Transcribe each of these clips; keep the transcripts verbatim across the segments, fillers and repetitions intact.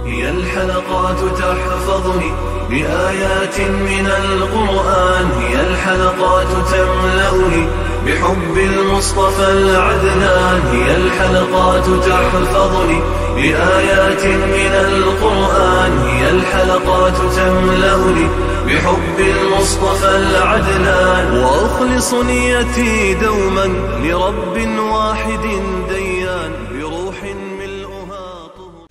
هي الحلقات تحفظني بآيات من القرآن، هي الحلقات تملأني بحب المصطفى العدنان، هي الحلقات تحفظني بآيات من القرآن، هي الحلقات تملأني بحب المصطفى العدنان، وأخلص نيتي دوما لرب واحد ديان، بروح ملؤها طهر.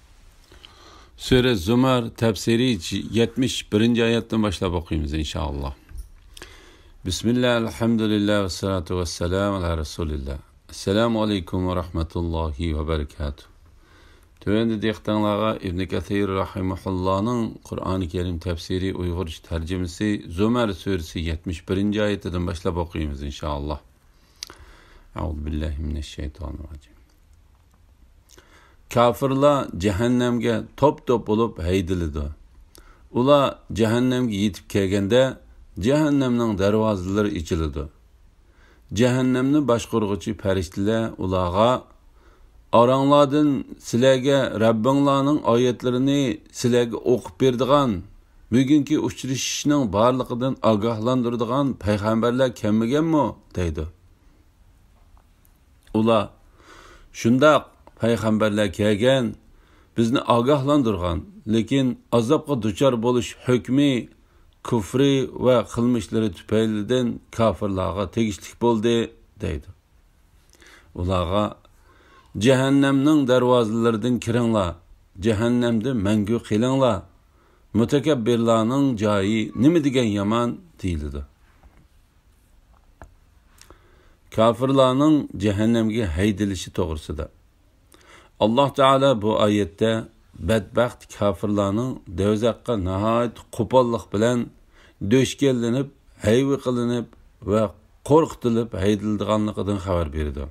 سۈرە زۇمەر تەپسىرى يەتمىش بىرىنچى ئايەتتىن باشلاپ ئوقۇيمىز، ئىنشائاللا. بىسمىللا، ئەلھەمدۇلىللا، ۋەسسالاتۇ ۋەسسالامۇ ئالا رەسۇلىللا. ئەسسالامۇ ئەلەيكۇم ۋە رەھمەتۇللاھى ۋە بەرىكاتۇھ. تۆۋەندە دىققىتىڭلارغا ئىبن كەسىر رەھىمەھۇللانىڭ قۇرئانى كەرىم تەپسىرى ئۇيغۇرچە تەرجىمىسى زۇمەر سۈرىسى يەتمىش بىرىنچى ئايىتىدىن باشلاپ ئوقۇيمىز، ئىنشائاللا. ئەئۇزۇ بىللاھى مىنەششەيتانىر راجىم. كاپىرلار جەھەننەمگە توپ-توپ بولۇپ ھەيدىلىدۇ. ئۇلار جەھەننەمگە يېتىپ كەلگەندە، جەھەننەمنىڭ دەرۋازىلىرى ئېچىلىدۇ. جەھەننەمنى باشقۇرغۇچى پەرىشتىلەر ئۇلارغا، «ئاراڭلاردىن سىلەرگە رەببىڭلارنىڭ ئايەتلىرىنى سىلەرگە ئوقۇپ بېرىدىغان، بۈگۈنكى ئۇچرىشىشنىڭ بارلىقىدىن ئاگاھلاندۇرىدىغان پەيغەمبەرلەر كەلمىگەنمۇ؟» دەيدۇ. ئۇلار، «شۇنداق، پەيغەمبەرلەر كەلگەن، بىزنى ئاگاھلاندۇرغان، لېكىن ئازابقا دۇچار بولۇش ھۆكمى كۇفرى ۋە قىلمىشلىرى تۈپەيلىدىن كاپىرلارغا تېگىشلىك بولدى» دەيدۇ. ئۇلارغا، «جەھەننەمنىڭ دەرۋازىلىرىدىن كىرىڭلار، جەھەننەمدە مەڭگۈ قېلىڭلار، مۇتەكەببىرلارنىڭ جايى نېمە دېگەن يامان» دېيىلىدۇ. كاپىرلارنىڭ جەھەننەمگە ھەيدىلىشى توغرىسىدا. ئاللاھ تائالا بۇ ئايەتتە بەتبەخت كاپىرلارنىڭ دوزاخقا ناھايىتى قوپاللىق بىلەن دۆشكەنلىنىپ، ھەيۋە قىلىنىپ ۋە قورقۇتۇلۇپ ھەيدىلىدىغانلىقىدىن خەۋەر بېرىدۇ.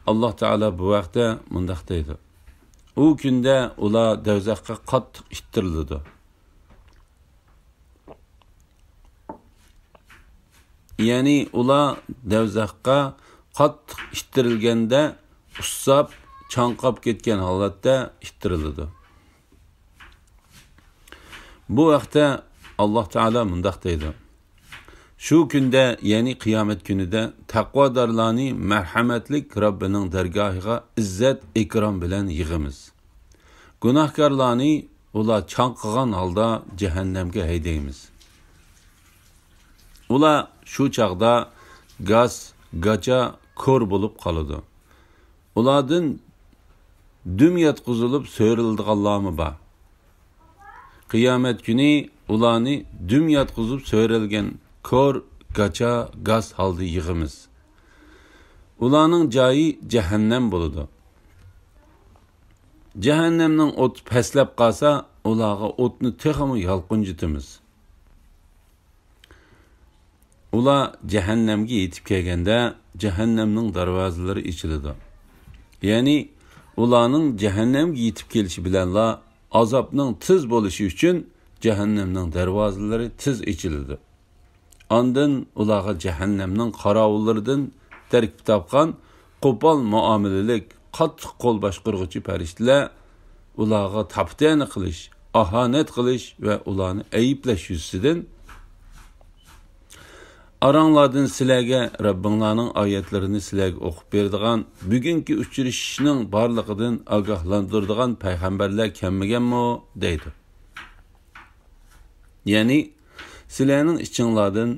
ئاللاھ تائالا بۇ ھەقتە مۇنداق دەيدۇ: «ئۇ كۈندە ئۇلار دوزاخقا قاتتىق ئىتتىرىلىدۇ.» يەنى ئۇلار دوزاخقا قاتتىق ئىتتىرىلگەندە، ئۇسساپ، چاڭقاپ كەتكەن ھالەتتە ئىتتىرىلىدۇ. بۇ ھەقتە ئاللاھ تائالا مۇنداق دەيدۇ: «شۇ كۈندە، يەنى قىيامەت كۈنىدە، تەقۋادارلارنى مەرھەمەتلىك رەببىنىڭ دەرگاھىغا ئىززەت-ئىكرام بىلەن يىغىمىز. گۇناھكارلارنى ئۇلار چاڭقىغان ھالدا جەھەننەمگە ھەيدەيمىز. ئۇلار شۇ چاغدا گاس، گاچا، كور بولۇپ قالىدۇ. ئۇلاردىن دۈم ياتقۇزۇلۇپ سۆرىلىدىغانلارمۇ بار. قىيامەت كۈنى ئۇلارنى دۈم ياتقۇزۇپ سۆرەلگەن كور، گاچا، گاس ھالدا يىغىمىز. ئۇلارنىڭ جايى جەھەننەم بولىدۇ. جەھەننەمنىڭ ئوتى پەسلەپ قالسا، ئۇلارغا ئوتنى تېخىمۇ يالقۇنجىتىمىز.» ئۇلار جەھەننەمگە يېتىپ كەلگەندە، جەھەننەمنىڭ دەرۋازىلىرى ئېچىلىدۇ. يەنى ئۇلارنىڭ جەھەننەمگە يېتىپ كېلىشى بىلەنلا ئازابنىڭ تېز بولۇشى ئۈچۈن جەھەننەمنىڭ دەرۋازىلىرى تېز ئېچىلىدۇ. ئاندىن ئۇلارغا جەھەننەمنىڭ قاراۋۇللىرىدىن تەركىب تاپقان قوپال مۇئامىلىلىك، قاتتىق قول باشقۇرغۇچى پەرىشتىلەر ئۇلارغا تاپا-تەنە قىلىش، ئاھانەت قىلىش ۋە ئۇلارنى ئەيىبلەش يۈزىسىدىن، «ئاراڭلاردىن سىلەرگە رەببىڭلارنىڭ ئايەتلىرىنى سىلەرگە ئوقۇپ بېرىدىغان، بۈگۈنكى ئۇچرىشىشنىڭ بارلىقىدىن ئاگاھلاندۇرىدىغان پەيغەمبەرلەر كەلمىگەنمۇ؟» دەيدۇ. يەنى، سىلەرنىڭ ئىچىڭلاردىن،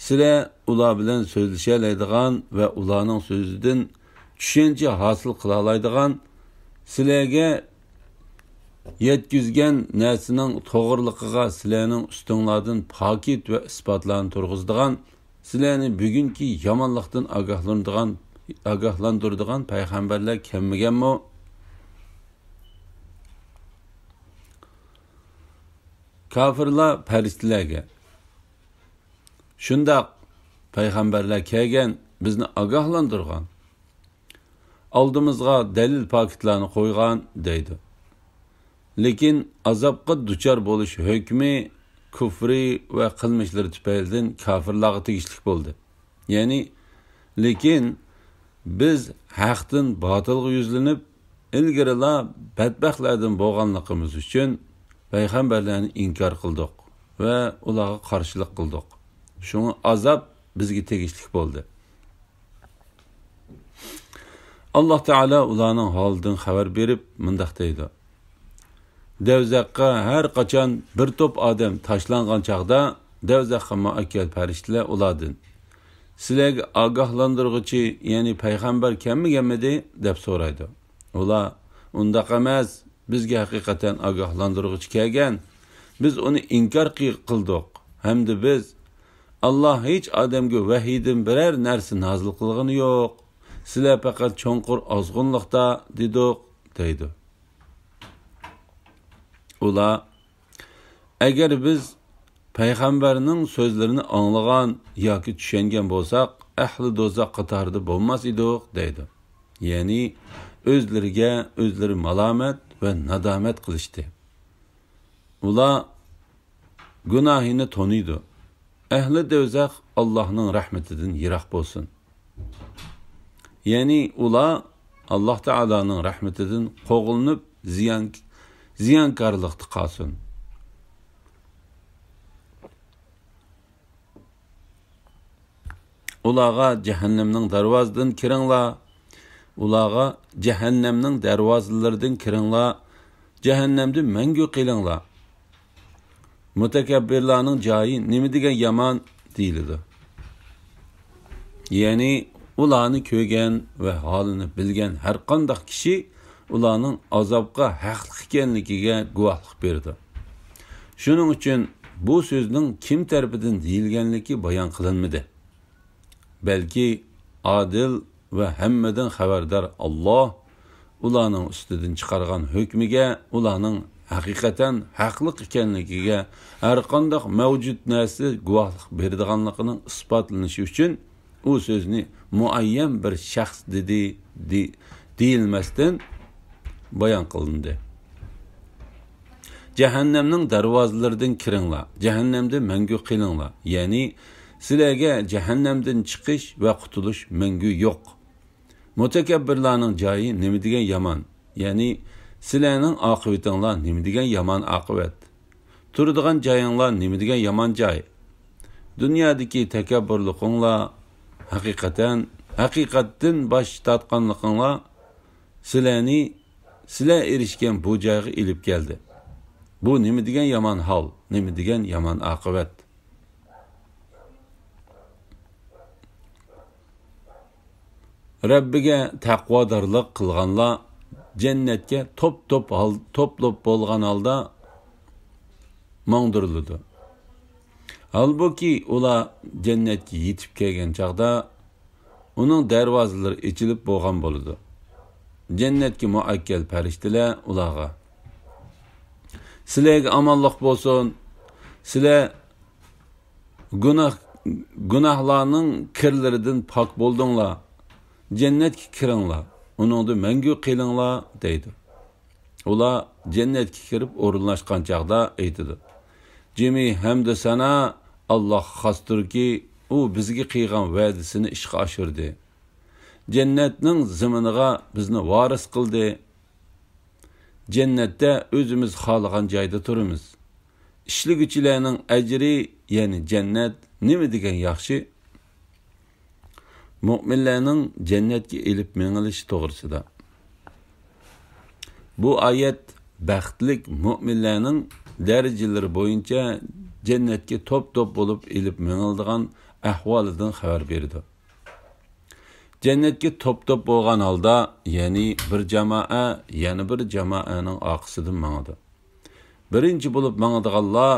سىلەر ئۇلار بىلەن سۆزلىشەلەيدىغان ۋە ئۇلارنىڭ سۆزىدىن چۈشەنچە ھاسىل قىلالايدىغان، سىلەرگە يەتكۈزگەن نەرسىنىڭ توغرىلىقىغا سىلەرنىڭ ئۈستۈڭلاردىن پاكىت ۋە ئىسپاتلارنى تۇرغۇزىدىغان، سىلەرنى بۈگۈنكى يامانلىقتىن ئاگاھلاندۇرىدىغان، ئاگاھلاندۇرىدىغان پەيغەمبەرلەر كەلمىگەنمۇ؟ كاپىرلار پەرىشتىلەرگە، «شۇنداق، پەيغەمبەرلەر كەلگەن، بىزنى ئاگاھلاندۇرغان، ئالدىمىزغا دەلىل پاكىتلارنى قويغان» دەيدۇ. لېكىن ئازابقا دۇچار بولۇش ھۆكمى كۇفرى ۋە قىلمىشلىرى تۈپەيلىدىن كاپىرلارغا تېگىشلىك بولدى. يەنى، لېكىن بىز ھەقتىن باتىلغا يۈزلىنىپ، ئىلگىرىلا بەتبەختلەردىن بولغانلىقىمىز ئۈچۈن پەيغەمبەرلەرنى ئىنكار قىلدۇق ۋە ئۇلارغا قارشىلىق قىلدۇق. شۇڭا ئازاب بىزگە تېگىشلىك بولدى. ئاللاھ تائالا ئۇلارنىڭ ھالىدىن خەۋەر بېرىپ مۇنداق دەيدۇ: دوزاخقا ھەر قاچان بىر توپ ئادەم تاشلانغان چاغدا، دوزاخقا مۇئەككەل پەرىشتىلەر ئۇلاردىن: سىلەرگە ئاگاھلاندۇرغۇچى، يەنى پەيغەمبەر كەلمىگەنمىدى؟ دەپ سورايدۇ. ئۇلار: ئۇنداق ئەمەس، بىزگە ھەقىقەتەن ئاگاھلاندۇرغۇچى كەلگەن، بىز ئۇنى ئىنكار قىلدۇق ھەمدە بىز: ئاللاھ ھېچ ئادەمگە ۋەھىيدىن بىرەر نەرسە نازىل قىلغىنى يوق، سىلەر پەقەت چوڭقۇر ئازغۇنلۇقتا، دېدۇق، دەيدۇ. ئۇلار: ئەگەر بىز پەيغەمبەرنىڭ سۆزلىرىنى ئاڭلىغان ياكى چۈشەنگەن بولساق، ئەھلى دوزاخ قاتارىدا بولماس ئىدۇق، دەيدۇ. يەنى ئۆزلىرىگە ئۆزلىرى مالامەت ۋە نادامەت قىلىشتى. ئۇلار گۇناھىنى تونۇيدۇ. ئەھلى دوزاخ ئاللاھنىڭ رەھمىتىدىن يىراق بولسۇن. يەنى ئۇلار ئاللاھ تائالانىڭ رەھمىتىدىن قوغلىنىپ، زىيان، زىيانكارلىقتا قالسۇن. ئۇلارغا جەھەننەمنىڭ دەرۋازىدىن كىرىڭلار. ئۇلارغا جەھەننەمنىڭ دەرۋازىلىرىدىن كىرىڭلار. جەھەننەمدە مەڭگۈ قېلىڭلار. مۇتەكەببىرلارنىڭ جايى نېمە دېگەن يامان، دېيىلىدۇ. يەنى ئۇلارنى كۆرگەن ۋە ھالىنى بىلگەن ھەرقانداق كىشى ئۇلارنىڭ ئازابقا ھەقلىق ئىكەنلىكىگە گۇۋاھلىق بېرىدۇ. شۇنىڭ ئۈچۈن بۇ سۆزنىڭ كىم تەرىپىدىن دېيىلگەنلىكى بايان قىلىنمىدى. بەلكى ئادىل ۋە ھەممىدىن خەۋەردار ئاللاھ ئۇلارنىڭ ئۈستىدىن چىقارغان ھۆكمىگە، ئۇلارنىڭ ھەقىقەتەن ھەقلىق ئىكەنلىكىگە ھەرقانداق مەۋجۇت نەرسە گۇۋاھلىق بېرىدىغانلىقىنىڭ ئىسپاتلىنىشى ئۈچۈن، ئۇ سۆزنى مۇئەييەن بىر شەخس دېدى، دې-، دېيىلمەستىن بايان قىلىندى. جەھەننەمنىڭ دەرۋازىلىرىدىن كىرىڭلار، جەھەننەمدە مەڭگۈ قېلىڭلار، يەنى سىلەرگە جەھەننەمدىن چىقىش ۋە قۇتۇلۇش مەڭگۈ يوق. مۇتەكەببىرلارنىڭ جايى نېمە دېگەن يامان، يەنى سىلەرنىڭ ئاقىۋىتىڭلار نېمە دېگەن يامان ئاقىۋەت. تۇرىدىغان جايىڭلار نېمە دېگەن يامان جاي. دۇنيادىكى تەكەببۇرلۇقۇڭلار، ھەقىقەتەن، ھەقىقەتتىن باش تارتقانلىقىڭلار سىلەرنى، سىلەر ئېرىشكەن بۇ جايغا ئېلىپ كەلدى. بۇ نېمە دېگەن يامان ھال، نېمە دېگەن يامان ئاقىۋەت. رەببىگە تەقۋادارلىق قىلغانلار جەننەتكە توپ-توپ ھال-، توپ-توپ بولغان ھالدا ماڭدۇرۇلىدۇ. ھالبۇكى، ئۇلار جەننەتكە يېتىپ كەلگەن چاغدا، ئۇنىڭ دەرۋازىلىرى ئېچىلىپ بولغان بولىدۇ. جەننەتكە مۇئەككەل پەرىشتىلەر ئۇلارغا: سىلەرگە ئامانلىق بولسۇن، سىلەر گۇناھ، گۇناھلارنىڭ كىرلىرىدىن پاك بولدۇڭلار، جەننەتكە كىرىڭلار، ئۇنىڭدا مەڭگۈ قېلىڭلار، دەيدۇ. ئۇلار جەننەتكە كىرىپ ئورۇنلاشقان چاغدا ئېيتىدۇ: جىمى ھەمدۇ سانا ئاللاھقا خاستۇركى، ئۇ بىزگە قىلغان ۋەدىسىنى ئىشقا ئاشۇردى. جەننەتنىڭ زېمىنىغا بىزنى ۋارىس قىلدى. جەننەتتە ئۆزىمىز خالىغان جايدا تۇرىمىز. ئىشلىگۈچىلەرنىڭ ئەجرى، يەنى جەننەت، نېمە دېگەن ياخشى! مۆمىنلەرنىڭ جەننەتكە ئېلىپ مېڭىلىشى توغرىسىدا. بۇ ئايەت بەختلىك مۆمىنلەرنىڭ دەرىجىلىرى بويىچە جەننەتكە توپ-توپ بولۇپ ئېلىپ مېڭىلىدىغان ئەھۋالىدىن خەۋەر بېرىدۇ. جەننەتكە توپ-توپ بولغان ھالدا، يەنى بىر جامائە يەنە بىر جامائەنىڭ ئارقىسىدىن ماڭىدۇ. بىرىنچى بولۇپ ماڭىدىغانلار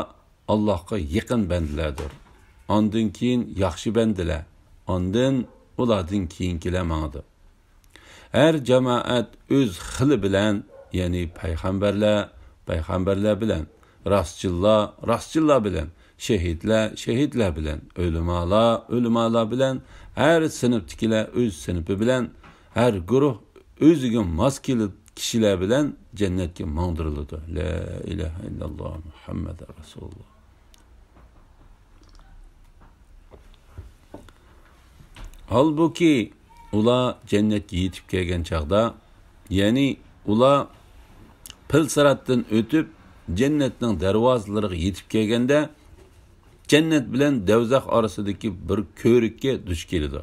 ئاللاھقا يېقىن بەندىلەردۇر. ئاندىن كېيىن ياخشى بەندىلەر، ئاندىن ئۇلاردىن كېيىنكىلەر ماڭىدۇ. ھەر جامائەت ئۆز خىلى بىلەن، يەنى پەيغەمبەرلەر، پەيغەمبەرلەر بىلەن، راستچىللار، راستچىللار بىلەن، شېھىتلەر، شېھىتلەر بىلەن، ئۆلىمالار، ئۆلىمالار بىلەن، ھەر سىنىپتىكىلەر ئۆز سىنىپى بىلەن، ھەر گۇرۇھ ئۆزىگە ماس كېلىدىغان كىشىلەر بىلەن جەننەتكە ماڭدۇرۇلىدۇ. لا ئىلاھە ئىللاللاھ مۇھەممەدۇر رەسۇلۇللاھ. ھالبۇكى، ئۇلار جەننەتكە يېتىپ كەلگەن چاغدا، يەنى ئۇلار پىل سىراتتىن ئۆتۈپ، جەننەتنىڭ دەرۋازىلىرىغا يېتىپ كەلگەندە، جەننەت بىلەن دەۋزەخ ئارىسىدىكى بىر كۆۋرۈككە دۇچ كېلىدۇ.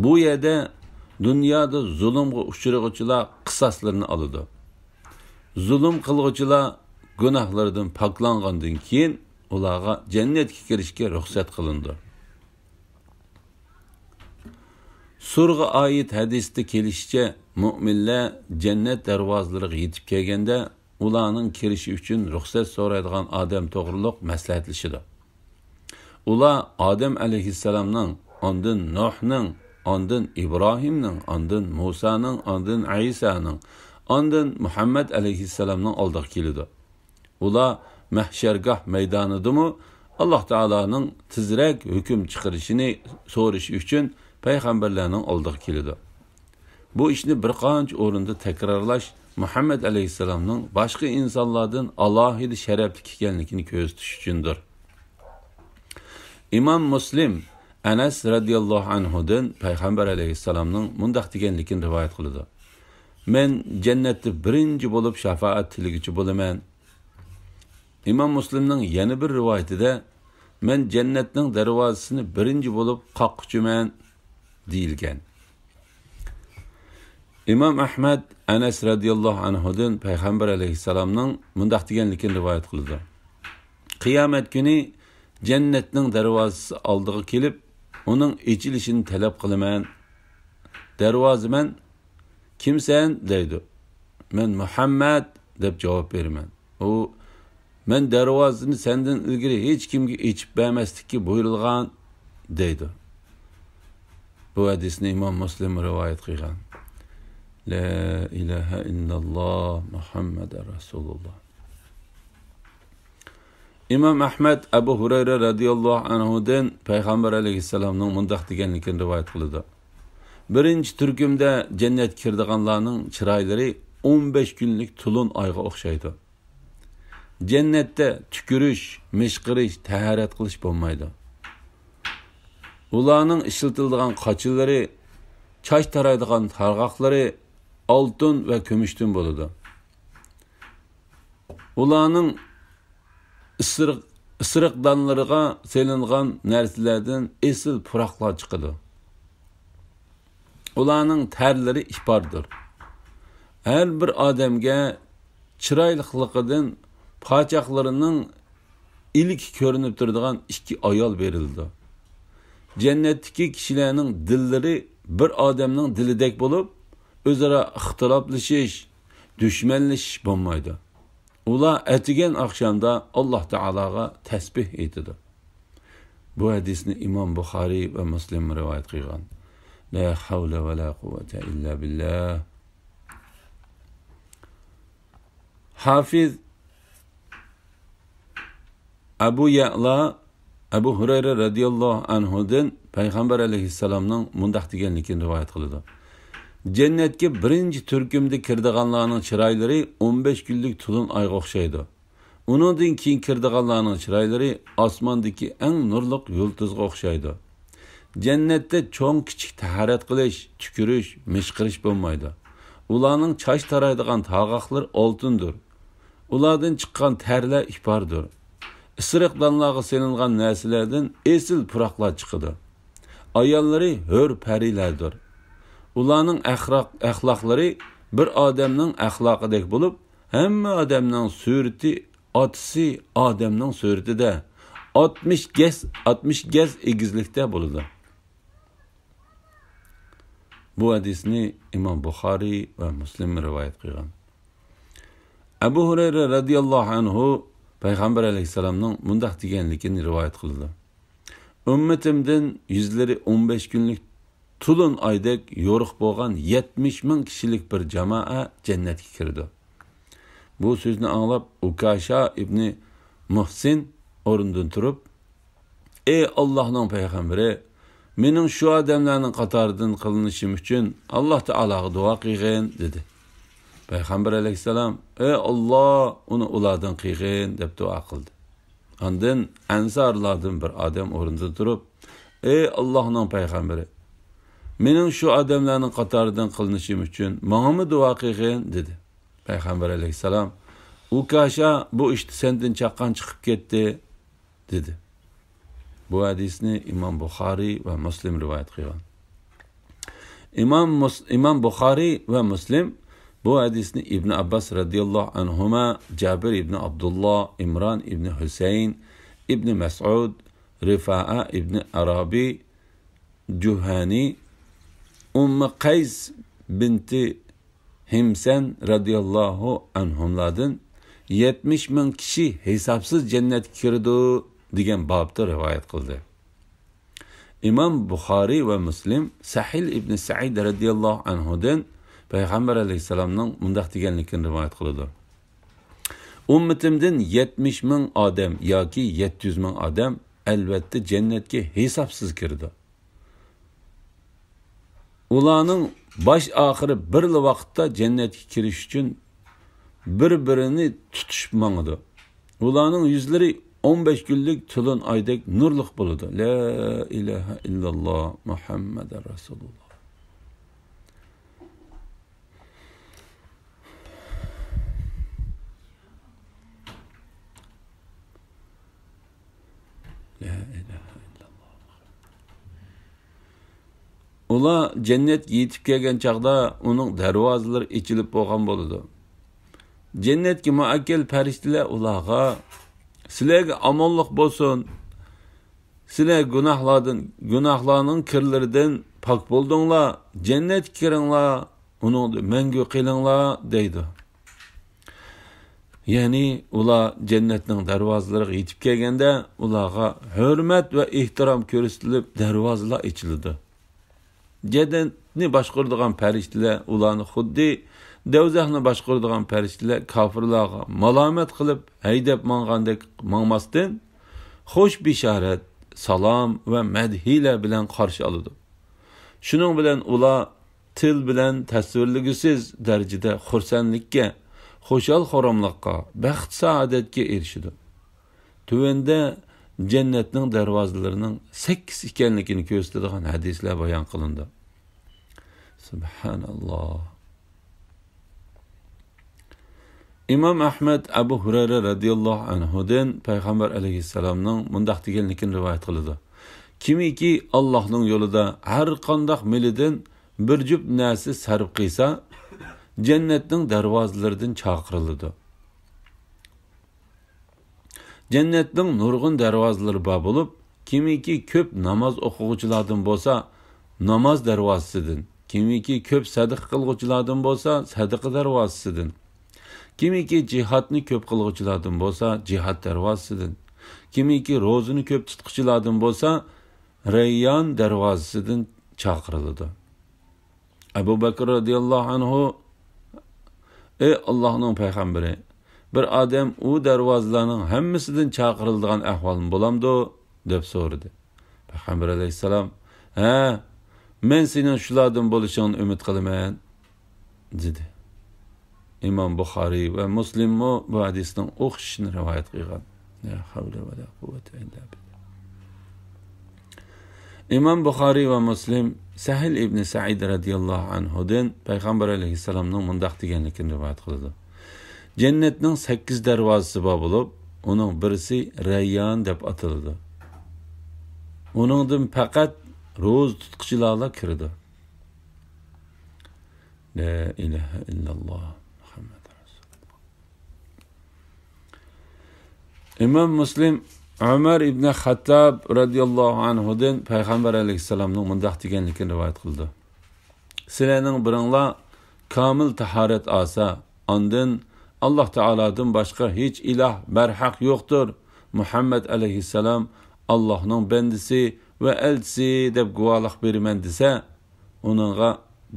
بۇ يەردە دۇنيادا زۇلۇمغا ئۇچرىغۇچىلار قىساسلىرىنى ئالىدۇ. زۇلۇم قىلغۇچىلار گۇناھلىرىدىن پاكلانغاندىن كېيىن، ئۇلارغا جەننەتكە كىرىشكە رۇخسەت قىلىنىدۇ. سۇرغا ئائىت ھەدىستە كېلىشىچە، مۆمىنلەر جەننەت دەرۋازىلىرىغا يېتىپ كەلگەندە، ئۇلارنىڭ كىرىشى ئۈچۈن رۇخسەت سورايدىغان ئادەم توغرۇلۇق مەسلىھەتلىشىدۇ. ئۇلار ئادەم ئەلەيھىسسالامنىڭ، ئاندىن نۇھنىڭ، ئاندىن ئىبراھىمنىڭ، ئاندىن مۇسانىڭ، ئاندىن ئەيسانىڭ، ئاندىن مۇھەممەد ئەلەيھىسسالامنىڭ ئالدىغا كېلىدۇ. ئۇلار مەھشەرگاھ مەيدانىدىمۇ ئاللاھ تائالانىڭ تېزرەك ھۆكۈم چىقىرىشىنى سورىشى ئۈچۈن پەيغەمبەرلەرنىڭ ئالدىغا كېلىدۇ. بۇ ئىشنى بىر قانچە ئورۇندا تەكرارلاش مۇھەممەد ئەلەيھىسسالامنىڭ باشقا ئىنسانلاردىن ئالاھىدە شەرەپلىك ئىكەنلىكىنى كۆرسىتىش ئۈچۈندۇر. ئىمام مۇسلىم ئەنەس رەزىياللاھۇ ئەنھۇدىن پەيغەمبەر ئەلەيھىسسالامنىڭ مۇنداق دېگەنلىكىنى رىۋايەت قىلىدۇ: «مەن جەننەتتە بىرىنچى بولۇپ شاپائەت تىلىگۈچى بولىمەن.» ئىمام مۇسلىمنىڭ يەنە بىر رىۋايىتىدە، «مەن جەننەتنىڭ دەرۋازىسىنى بىرىنچى بولۇپ قاققۇچىمەن» دېيىلگەن. ئىمام ئەھمەد ئەنەس رەزىياللاھۇ ئەنھۇدىن پەيغەمبەر ئەلەيھىسسالامنىڭ مۇنداق دېگەنلىكىنى رىۋايەت قىلىدۇ: «قىيامەت كۈنى جەننەتنىڭ دەرۋازىسى ئالدىغا كېلىپ، ئۇنىڭ ئېچىلىشىنى تەلەپ قىلىمەن. دەرۋازىمەن، كىمسەن؟» دەيدۇ. «مەن مۇھەممەد» دەپ جاۋاب بېرىمەن. ئۇ، «مەن دەرۋازىنى سەندىن ئىلگىرى ھېچكىمگە ئېچىپ بەرمەسلىككە بۇيرۇلغان» دەيدۇ. بۇ ھەدىسنى ئىمام مۇسلىم رىۋايەت قىلغان. لا ئىلاھە ئىللاللا مۇھەممەدۇر رەسۇلۇللا. ئىمام ئەھمەد ئەبۇ ھۇرەيرە رەزىياللاھۇ ئەنھۇدىن پەيغەمبەر ئەلەيھىسسالامنىڭ مۇنداق دېگەنلىكىنى رىۋايەت قىلىدۇ: «بىرىنچى تۈركۈمدە جەننەتكە كىرىدىغانلارنىڭ چىرايلىرى ئون بەش كۈنلۈك تولۇن ئايغا ئوخشايدۇ. جەننەتتە تۈكۈرۈش، مىشقىرىش، تەھارەت قىلىش بولمايدۇ. ئۇلارنىڭ ئىشلىتىلىدىغان قاچىلىرى، چاچ تارايدىغان تارغاقلىرى ئالتۇن ۋە كۈمۈشتىن بولىدۇ. ئۇلارنىڭ ئىسرىق، ئىسرىقدانلىرىغا سېلىنغان نەرسىلەردىن ئېسىل پۇراقلار چىقىدۇ. ئۇلارنىڭ تەرلىرى ئىپاردۇر. ھەر بىر ئادەمگە چىرايلىقلىقىدىن پاچاقلىرىنىڭ ئىلىكى كۆرۈنۈپ تۇرىدىغان ئىككى ئايال بېرىلىدۇ. جەننەتتىكى كىشىلەرنىڭ دىللىرى بىر ئادەمنىڭ دىلىدەك بولۇپ، ئۆزئارا ئىختىلاپلىشىش، دۈشمەنلىشىش بولمايدۇ. ئۇلار ئەتىگەن ئاخشامدا ئاللاھ تائالاغا تەسبىھ ئېيتىدۇ.» بۇ ھەدىسنى ئىمام بۇخارىي ۋە مۇسلىم رىۋايەت قىلغان. لا حول ولا قوة إلا بالله. ھافىز ئەبۇ يەئلا ئەبۇ ھۇرەيرە رەزىياللاھۇ ئەنھۇدىن پەيغەمبەر ئەلەيھىسسالامنىڭ مۇنداق دېگەنلىكىنى رىۋايەت قىلىدۇ: «جەننەتكە بىرىنچى تۈركۈمدە كىرىدىغانلارنىڭ چىرايلىرى ئون بەش كۈنلۈك تولۇن ئايغا ئوخشايدۇ. ئۇنىڭدىن كېيىن كىرىدىغانلارنىڭ چىرايلىرى ئاسماندىكى ئەڭ نۇرلۇق يۇلتۇزغا ئوخشايدۇ. جەننەتتە چوڭ-كىچىك تاھارەت قىلىش، تۈكۈرۈش، مىشقىرىش بولمايدۇ. ئۇلارنىڭ چاچ تارايدىغان تارغاقلىرى ئالتۇندۇر. ئۇلاردىن چىققان تەرلەر ئىپاردۇر. ئىسرىقدانلارغا سېلىنغان نەرسىلەردىن ئېسىل پۇراقلار چىقىدۇ. ئاياللىرى ھۆر پەرىلەردۇر. ئۇلارنىڭ ئەخلاق-، ئەخلاقلىرى بىر ئادەمنىڭ ئەخلاقىدەك بولۇپ، ھەممە ئادەمنىڭ سۈرىتى ئاتىسى ئادەمنىڭ سۈرىتىدە ئاتمىش گەز، ئاتمىش گەز ئېگىزلىكتە بولىدۇ.» بۇ ھەدىسنى ئىمام بۇخارىي ۋە مۇسلىم رىۋايەت قىلغان. ئەبۇ ھۇرەيرە رەزىياللاھۇ ئەنھۇ پەيغەمبەر ئەلەيھىسسالامنىڭ مۇنداق دېگەنلىكىنى رىۋايەت قىلىدۇ: «ئۈممىتىمدىن يۈزلىرى ئون بەش كۈنلۈك تولۇن ئايدەك يورۇق بولغان يەتمىش مىڭ كىشىلىك بىر جامائە جەننەتكە كىرىدۇ.» بۇ سۆزنى ئاڭلاپ، ئۇكاشا ئىبنى مۇھسىن ئورنىدىن تۇرۇپ، «ئەي ئاللاھنىڭ پەيغەمبىرى، مېنىڭ شۇ ئادەملەرنىڭ قاتارىدىن قىلىنىشىم ئۈچۈن ئاللاھ تائالاغا دۇئا قىلغىن» دېدى. پەيغەمبەر ئەلەيھىسسالام، «ئەي ئاللاھ، ئۇنى ئۇلاردىن قىلغىن» دەپ دۇئا قىلدى. ئاندىن ئەنسارلاردىن بىر ئادەم ئورنىدىن تۇرۇپ، «ئەي ئاللاھنىڭ پەيغەمبىرى، «مېنىڭ شۇ ئادەملەرنىڭ قاتارىدىن قىلىنىشىم ئۈچۈن ماڭىمۇ دۇئا قىلغىن» دېدى. پەيغەمبەر ئەلەيھىسسالام: «ئۇكاشا، بۇ ئىشتا سەندىن چاققان چىقىپ كەتتى» دېدى. بۇ ھەدىسنى ئىمام بۇخارىي ۋە مۇسلىم رىۋايەت قىلغان. ئىمام مۇس-، ئىمام بۇخارىي ۋە مۇسلىم بۇ ھەدىسنى ئىبن ئابباس رەزىياللاھۇ ئەنھۇما، جابىر ئىبن ئابدۇللا، ئىمران ئىبن ھۈسەيىن، ئىبن مەسئۇد، رىفائە ئىبن ئارابى، جۇھەنى، ئۇممى قەيس بىنتى ھىمسەن رەزىياللاھۇ ئەنھۇملاردىن «يەتمىش مىڭ كىشى ھېسابسىز جەننەتكە كىرىدۇ» دېگەن بابتا رىۋايەت قىلدى. ئىمام بۇخارىي ۋە مۇسلىم سەھىل ئىبن سەئىد رەزىياللاھۇ ئەنھۇدىن پەيغەمبەر ئەلەيھىسسالامنىڭ مۇنداق دېگەنلىكىنى رىۋايەت قىلىدۇ: «ئۈممىتىمدىن يەتمىش مىڭ ئادەم ياكى يەتتە يۈز مىڭ ئادەم ئەلۋەتتە جەننەتكە ھېسابسىز كىرىدۇ. ئۇلارنىڭ باش ئاخىرى بىرلا ۋاقىتتا جەننەتكە كىرىش ئۈچۈن بىر-بىرىنى تۇتۇشۇپ ماڭىدۇ. ئۇلارنىڭ يۈزلىرى ئون بەش كۈنلۈك تولۇن ئايدەك نۇرلۇق بولىدۇ.» لا ئىلاھە ئىللاللا، مۇھەممەدۇر رەسۇلۇللا. لا ئىلاھە ئىللاللا. ئۇلار جەننەتكە يېتىپ كەلگەن چاغدا ئۇنىڭ دەرۋازىلىرى ئېچىلىپ بولغان بولىدۇ. جەننەتكە مۇئەككەل پەرىشتىلەر ئۇلارغا: «سىلەرگە ئامانلىق بولسۇن. سىلەر گۇناھلاردىن، گۇناھلارنىڭ كىرلىرىدىن پاك بولدۇڭلار، جەننەتكە كىرىڭلار، ئۇنىڭدا مەڭگۈ قېلىڭلار» دەيدۇ. يەنى ئۇلار جەننەتنىڭ دەرۋازىلىرىغا يېتىپ كەلگەندە، ئۇلارغا ھۆرمەت ۋە ئېھتىرام كۆرسىتىلىپ، دەرۋازىلار ئېچىلىدۇ. جەننەتنى باشقۇرىدىغان پەرىشتىلەر ئۇلارنى خۇددى دوزاخنى باشقۇرىدىغان پەرىشتىلەر كاپىرلارغا مالامەت قىلىپ ھەيدەپ ماڭغاندەك ماڭماستىن، خوش بېشارەت، سالام ۋە مەدھىيلەر بىلەن قارشى ئالىدۇ. شۇنىڭ بىلەن ئۇلار تىل بىلەن تەسۋىرلىگۈسىز دەرىجىدە خۇرسەنلىككە، خۇشال-خۇراملىققا، بەخت-سائادەتكە ئېرىشىدۇ. تۆۋەندە جەننەتنىڭ دەرۋازىلىرىنىڭ سەككىز ئىكەنلىكىنى كۆرسىتىدىغان ھەدىسلەر بايان قىلىندى. سۇبھاناللا. ئىمام ئەھمەد ئەبۇ ھۇرەيرە رەزىياللاھۇ ئەنھۇدىن پەيغەمبەر ئەلەيھىسسالامنىڭ مۇنداق دېگەنلىكىنى رىۋايەت قىلىدۇ: «كىمكى ئاللاھنىڭ يولىدا ھەر قانداق مېلىدىن بىر جۈپ نەرسە سەرپ قىلسا، جەننەتنىڭ دەرۋازىلىرىدىن چاقىرىلىدۇ.» جەننەتنىڭ نۇرغۇن دەرۋازىلىرى بار بولۇپ، كىمكى كۆپ ناماز ئوقۇغۇچىلاردىن بولسا، ناماز دەرۋازىسىدىن، كىمكى كۆپ سەدىقە قىلغۇچىلاردىن بولسا، سەدىقە دەرۋازىسىدىن، كىمكى جىھادنى كۆپ قىلغۇچىلاردىن بولسا، جىھاد دەرۋازىسىدىن، كىمكى روزىنى كۆپ تۇتقۇچىلاردىن بولسا، رەييان دەرۋازىسىدىن چاقىرىلىدۇ. ئەبۇ بەكرى رەزىياللاھۇ ئەنھۇ: «ئەي ئاللاھنىڭ پەيغەمبىرى، بىر ئادەم ئۇ دەرۋازىلارنىڭ ھەممىسىدىن چاقىرىلىدىغان ئەھۋالمۇ بولامدۇ؟» دەپ سورىدى. پەيغەمبەر ئەلەيھىسسالام: «ھە، مەن سېنىڭ شۇلاردىن بولۇشۇڭنى ئۈمىد قىلىمەن» دېدى. ئىمام بۇخارىي ۋە مۇسلىممۇ بۇ ھەدىسنىڭ ئوخشىشىنى رىۋايەت قىلغان. لا ھەۋلە ۋە لا قۇۋۋەتە ئىللا بىللا. ئىمام بۇخارىي ۋە مۇسلىم سەھىل ئىبنى سەئىد رەزىياللاھۇ ئەنھۇدىن پەيغەمبەر ئەلەيھىسسالامنىڭ مۇنداق دېگەنلىكىنى رىۋايەت قىلىدۇ: «جەننەتنىڭ سەككىز دەرۋازىسى بار بولۇپ، ئۇنىڭ بىرسى رەييان دەپ ئاتىلىدۇ. ئۇنىڭدىن پەقەت روزا تۇتقۇچىلارلا كىرىدۇ.» لا ئىلاھە ئىللاللا، مۇھەممەد رەسۇلۇللا. ئىمام مۇسلىم ئۆمەر ئىبنى خەتتاب رەزىياللاھۇ ئەنھۇدىن پەيغەمبەر ئەلەيھىسسالامنىڭ مۇنداق دېگەنلىكىنى رىۋايەت قىلىدۇ: «سىلەرنىڭ بىرىڭلار كامىل تاھارەت ئالسا، ئاندىن ئاللاھ تائالادىن باشقا ھېچ ئىلاھ بەرھەق يوقتۇر، مۇھەممەد ئەلەيھىسسالام ئاللاھنىڭ بەندىسى ۋە ئەلچىسى دەپ گۇۋاھلىق بېرىمەن دېسە، ئۇنىڭغا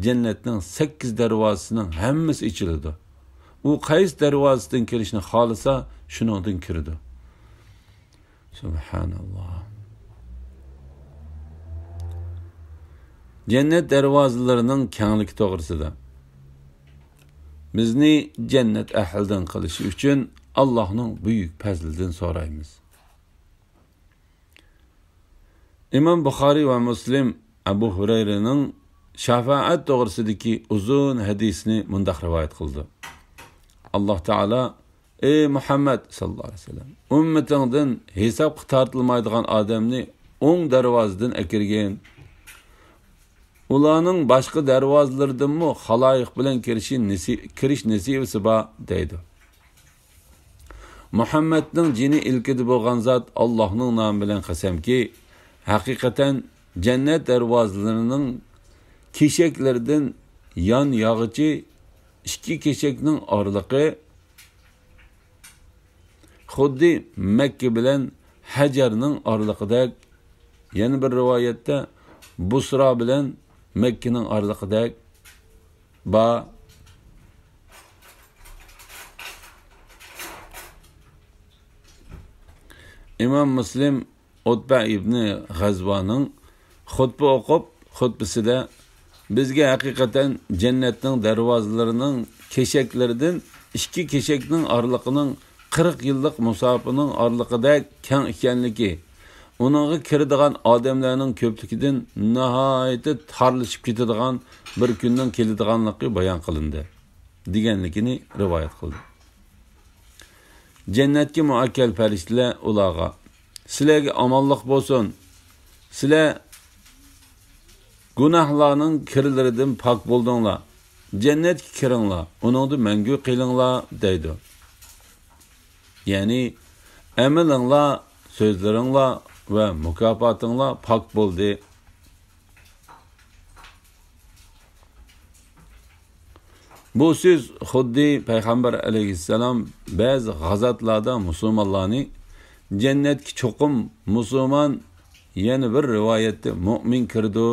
جەننەتنىڭ سەككىز دەرۋازىسىنىڭ ھەممىسى ئېچىلىدۇ. ئۇ قايسى دەرۋازىسىدىن كىرىشنى خالىسا، شۇنىڭدىن كىرىدۇ.» سۇبھاناللا. جەننەت دەرۋازىلىرىنىڭ كەڭلىكى توغرىسىدا. بىزنى جەننەت ئەھلىدىن قىلىشى ئۈچۈن ئاللاھنىڭ بۈيۈك پەزلىدىن سورايمىز. ئىمام بۇخارىي ۋە مۇسلىم ئەبۇ ھۇرەيرىنىڭ شاپائەت توغرىسىدىكى ئۇزۇن ھەدىسنى مۇنداق رىۋايەت قىلىدۇ. ئاللاھ تائالا: «ئەي مۇھەممەد ساللاللاھۇ ئەلەيھى ۋەسەللەم، ئۈممىتىڭدىن ھېسابقا تارتىلمايدىغان ئادەمنى ئوڭ دەرۋازىدىن ئەكىرگىن. ئۇلارنىڭ باشقا دەرۋازىلىرىدىنمۇ خالايىق بىلەن كىرىشى نېسى-، كىرىش نېسىۋىسى بار» دەيدۇ. مۇھەممەدنىڭ جېنى ئىلكىدە بولغان زات ئاللاھنىڭ نامى بىلەن قەسەمكى، ھەقىقەتەن جەننەت دەرۋازىلىرىنىڭ كېشەكلىرىدىن يان ياغىچى ئىككى كېشەكنىڭ ئارىلىقى خۇددى مەككە بىلەن ھەجەرنىڭ ئارىلىقىدەك، يەنە بىر رىۋايەتتە بۇسرا بىلەن مەككىنىڭ ئارىلىقىدەك بار. ئىمام مۇسلىم ئۇتبە ئىبنى غەزۋانىڭ خۇتبە ئوقۇپ، خۇتبىسىدە: «بىزگە ھەقىقەتەن جەننەتنىڭ دەرۋازىلىرىنىڭ كېشەكلىرىدىن ئىككى كېشەكنىڭ ئارىلىقىنىڭ قىرىق يىللىق مۇساپىنىڭ ئارىلىقىدەك كەڭ ئىكەنلىكى، ئۇنىڭغا كىرىدىغان ئادەملەرنىڭ كۆپلۈكىدىن ناھايىتى تارلىشىپ كېتىدىغان بىر كۈننىڭ كېلىدىغانلىقى بايان قىلىندى» دېگەنلىكىنى رىۋايەت قىلدى. جەننەتكە مۇئەككەل پەرىشتىلەر ئۇلارغا: «سىلەرگە ئامانلىق بولسۇن! سىلەر گۇناھلارنىڭ كىرلىرىدىن پاك بولدۇڭلار. جەننەتكە كىرىڭلار، ئۇنىڭدا مەڭگۈ قېلىڭلار» دەيدۇ. يەنى، ئەمىلىڭلار، سۆزلىرىڭلار ۋە مۇكاپاتىڭلار پاك بولدى. بۇ سۆز خۇددى پەيغەمبەر ئەلەيھىسسالام بەزى غازاتلاردا مۇسۇلمانلارنى «جەننەتكە چوقۇم مۇسۇلمان، يەنە بىر رىۋايەتتە مۇئمىن كىرىدۇ»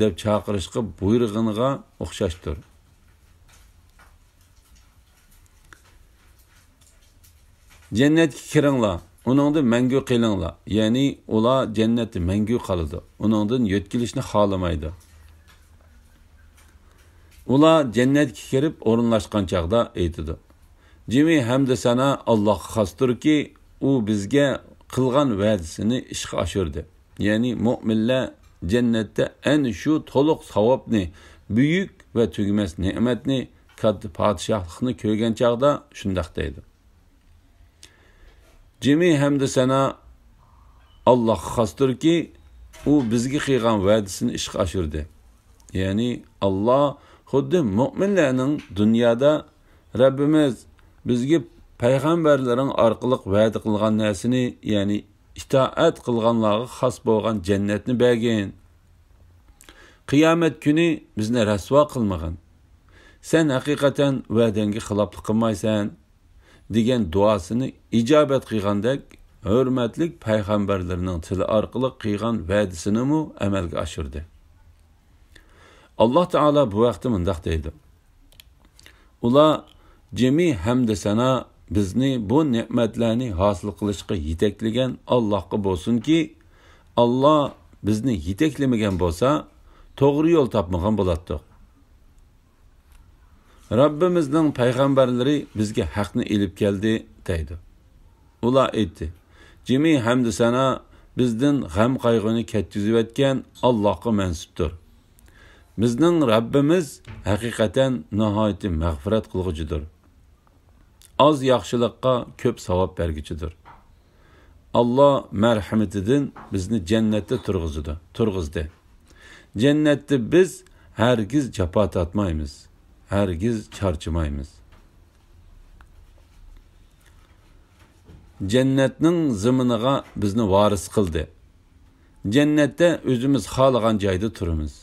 دەپ چاقىرىشقا بۇيرۇغىنىغا ئوخشاشتۇر. «جەننەتكە كىرىڭلار، ئۇنىڭدا مەڭگۈ قېلىڭلار»، يەنى ئۇلار جەننەتتە مەڭگۈ قالىدۇ، ئۇنىڭدىن يۆتكىلىشنى خالىمايدۇ. ئۇلار جەننەتكە كىرىپ ئورۇنلاشقان چاغدا ئېيتىدۇ: «جىمى ھەمدۇ سانا ئاللاھقا خاستۇركى، ئۇ بىزگە قىلغان ۋەدىسىنى ئىشقا ئاشۇردى.» يەنى مۆمىنلەر جەننەتتە ئەنە شۇ تولۇق ساۋابنى، بۈيۈك ۋە تۈگىمەس نېمەتنى، كاتتا پادىشاھلىقنى كۆرگەن چاغدا شۇنداق دەيدۇ: «جىمى ھەمدۇ سانا ئاللاھقا خاستۇركى، ئۇ بىزگە قىلغان ۋەدىسىنى ئىشقا ئاشۇردى.» يەنى ئاللا خۇددى مۆمىنلەرنىڭ دۇنيادا «رەببىمىز، بىزگە پەيغەمبەرلىرىڭ ئارقىلىق ۋەدە قىلغان نەرسىنى، يەنى ئىتائەت قىلغانلارغا خاس بولغان جەننەتنى بەرگىن. قىيامەت كۈنى بىزنى رەسۋا قىلمىغىن. سەن ھەقىقەتەن ۋەدەڭگە خىلاپلىق قىلمايسەن» دېگەن دۇئاسىنى ئىجابەت قىلغاندەك، ھۆرمەتلىك پەيغەمبەرلىرىنىڭ تىلى ئارقىلىق قىلغان ۋەدىسىنىمۇ ئەمەلگە ئاشۇردى. ئاللا تائالا بۇ ھەقتە مۇنداق دەيدۇ: «ئۇلار جىمى ھەمدۇ سانا بىزنى بۇ نېمەتلەرنى ھاسىل قىلىشقا يېتەكلىگەن ئاللاھقا بولسۇنكى، ئاللا بىزنى يېتەكلىمىگەن بولسا، توغرا يول تاپمىغان بولاتتۇق. رەببىمىزنىڭ پەيغەمبەرلىرى بىزگە ھەقنى ئېلىپ كەلدى» دەيدۇ. ئۇلار ئېيتتى: «جىمى ھەمدۇ سانا بىزدىن غەم-قايغۇنى كەتكۈزۈۋەتكەن ئاللاھقا مەنسۇپتۇر. بىزنىڭ رەببىمىز ھەقىقەتەن ناھايىتى مەغپىرەت قىلغۇچىدۇر، ئاز ياخشىلىققا كۆپ ساۋاب بەرگۈچىدۇر. ئاللا مەرھىمىتىدىن بىزنى جەننەتتە تۇرغۇزىدۇ، تۇرغۇزدى. جەننەتتە بىز ھەرگىز جاپا تارتمايمىز، ھەرگىز چارچىمايمىز. جەننەتنىڭ زېمىنىغا بىزنى ۋارىس قىلدى. جەننەتتە ئۆزىمىز خالىغان جايدا تۇرىمىز.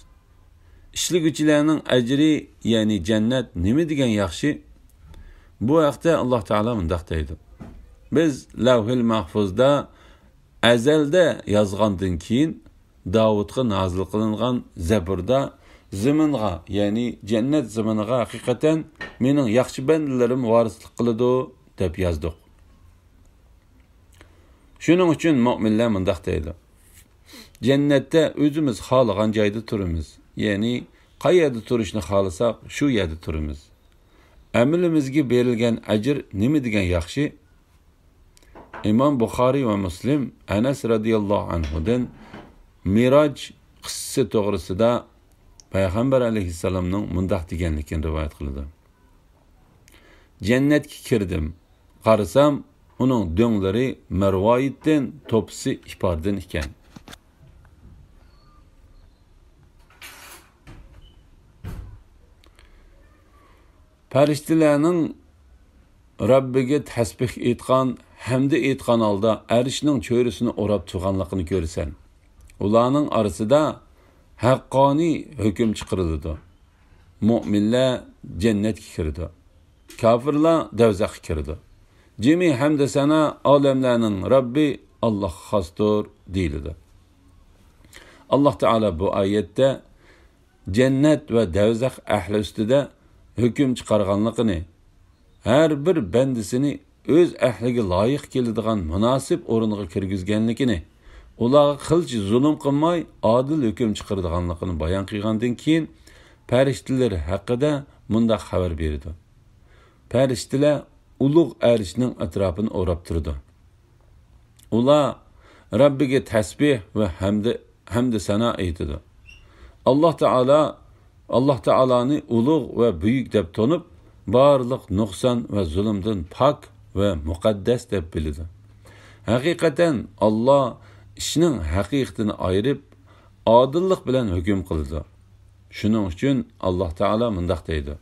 ئىشلىگۈچىلەرنىڭ ئەجرى، يەنى جەننەت نېمە دېگەن ياخشى!» بۇ ھەقتە ئاللا تائالا مۇنداق دەيدۇ: «بىز لەۋھىل مەھفۇزدا ئەزەلدە يازغاندىن كېيىن، داۋۇتقا نازىل قىلىنغان زەبۇردا، زېمىنغا، يەنى جەننەت زېمىنىغا ھەقىقەتەن مېنىڭ ياخشى بەندىلىرىم ۋارىسلىق قىلىدۇ دەپ يازدۇق.» شۇنىڭ ئۈچۈن مۆمىنلەر مۇنداق دەيدۇ: «جەننەتتە ئۆزىمىز خالىغان جايدا تۇرىمىز، يەنى قەيەردە تۇرۇشنى خالىساق، شۇ يەردە تۇرىمىز. ئەمىلىمىزگە بېرىلگەن ئەجىر نېمە دېگەن ياخشى!» ئىمام بۇخارىي ۋە مۇسلىم ئەنەس رەزىياللاھۇ ئەنھۇدىن مىراج قىسسىسى توغرىسىدا پەيغەمبەر ئەلەيھىسسالامنىڭ مۇنداق دېگەنلىكىنى رىۋايەت قىلىدۇ: جەننەتكە كىردىم، قارىسام، ئۇنىڭ دۆڭلىرى مەرۋايىتتىن، توپىسى ئىپاردىن ئىكەن. پەرىشتىلەرنىڭ رەببىگە تەسبىھ ئېيتقان، ھەمدە ئېيتقان ھالدا ئەرشنىڭ چۆرىسىنى ئوراپ تۇرغانلىقىنى كۆرىسەن. ئۇلارنىڭ ئارىسىدا ھەققانىي ھۆكۈم چىقىرىلىدۇ. مۆمىنلەر جەننەتكە كىرىدۇ. كاپىرلار دەۋزەخكە كىرىدۇ. جىمى ھەمدە سانا ئالەملەرنىڭ رەببى ئاللاھقا خاستۇر دېيىلىدۇ. ئاللاھ تائالا بۇ ئايەتتە جەننەت ۋە دەۋزەخ ئەھلى ئۈستىدە ھۆكۈم چىقارغانلىقىنى، ھەر بىر بەندىسىنى ئۆز ئەھلىگە لايىق كېلىدىغان مۇناسىپ ئورۇنغا كىرگۈزگەنلىكىنى، ئۇلارغا قىلچە زۇلۇم قىلماي ئادىل ھۆكۈم چىقىرىدىغانلىقىنى بايان قىلغاندىن كېيىن، پەرىشتىلەر ھەققىدە مۇنداق خەۋەر بېرىدۇ: پەرىشتىلەر ئۇلۇغ ئەرشنىڭ ئەتراپىنى ئوراپ تۇرىدۇ. ئۇلار رەببىگە تەسبىھ ۋە ھەمدە، ھەمدە سانا ئېيتىدۇ. ئاللاھ تائالا، ئاللاھ تائالانى ئۇلۇغ ۋە بۈيۈك دەپ تونۇپ، بارلىق نۇقسان ۋە زۇلۇمدىن پاك ۋە مۇقەددەس دەپ بىلىدۇ. ھەقىقەتەن ئاللاھ ئىشنىڭ ھەقىقىتىنى ئايرىپ، ئادىللىق بىلەن ھۆكۈم قىلىدۇ. شۇنىڭ ئۈچۈن ئاللاھ تائالا مۇنداق دەيدۇ: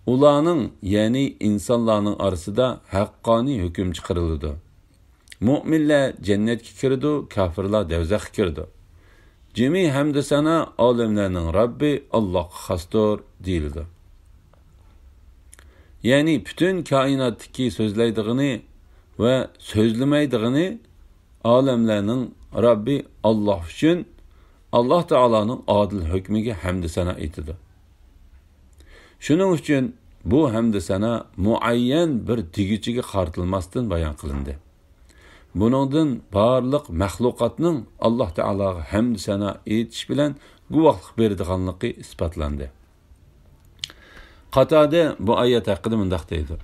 ئۇلارنىڭ، يەنى ئىنسانلارنىڭ ئارىسىدا ھەققانىي ھۆكۈم چىقىرىلىدۇ. مۆمىنلەر جەننەتكە كىرىدۇ، كاپىرلار دەۋزەخكە كىرىدۇ. جىمى ھەمدە سانا ئالەملەرنىڭ رەببى ئاللاھقا خاستۇر دېيىلىدۇ. يەنى پۈتۈن كائىناتتىكى سۆزلەيدىغىنى ۋە سۆزلىمەيدىغىنى ئالەملەرنىڭ رەببى ئاللاھ ئۈچۈن، ئاللاھ تائالانىڭ ئادىل ھۆكمىگە ھەمدە سانا ئېيتىدۇ. شۇنىڭ ئۈچۈن بۇ ھەمدە سانا مۇئەييەن بىر دېگۈچىگە قارىتىلماستىن بايان قىلىندى. بۇنىڭدىن بارلىق مەخلۇقاتنىڭ ئاللاھ تائالاغا ھەمدە سانا ئېيتىش بىلەن گۇۋاھلىق بېرىدىغانلىقى ئىسپاتلاندى. قاتادە بۇ ئايەت ھەققىدە مۇنداق دەيدۇ: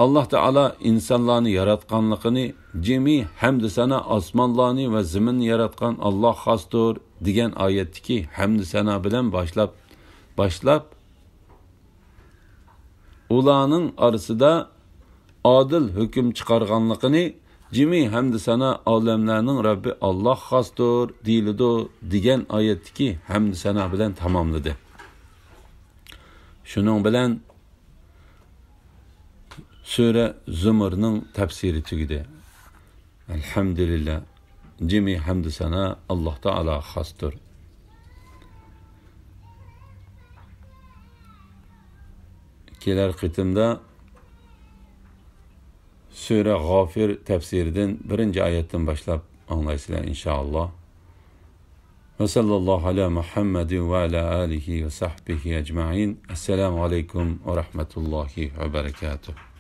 ئاللاھ تائالا ئىنسانلارنى ياراتقانلىقىنى، جىمى ھەمدە سانا ئاسمانلارنى ۋە زېمىننى ياراتقان ئاللاھقا خاستۇر دېگەن ئايەتتىكى ھەمدە سانا بىلەن باشلاپ، باشلاپ، ئۇلارنىڭ ئارىسىدا ئادىل ھۆكۈم چىقارغانلىقىنى، جىمى ھەمدە سانا ئالەملەرنىڭ رەببى ئاللاھقا خاستۇر دېيىلىدۇ دېگەن ئايەتتىكى ھەمدە سانا بىلەن تاماملىدى. شۇنىڭ بىلەن سۈرە زۇمۇرنىڭ تەپسىرى تۈگىدى. ئەلھەمدۇلىللا، جىمى ھەمدۇ سانا ئاللاھ تائالاغا خاستۇر. كېلەر قېتىمدا سۈرە غافىر تەپسىرىدىن بىرىنچى ئايەتتىن باشلاپ ئاڭلايسىلەر، ئىنشائاللاھ. وصلى الله على محمد وعلى آله وصحبه أجمعين. السلام عليكم ورحمة الله وبركاته.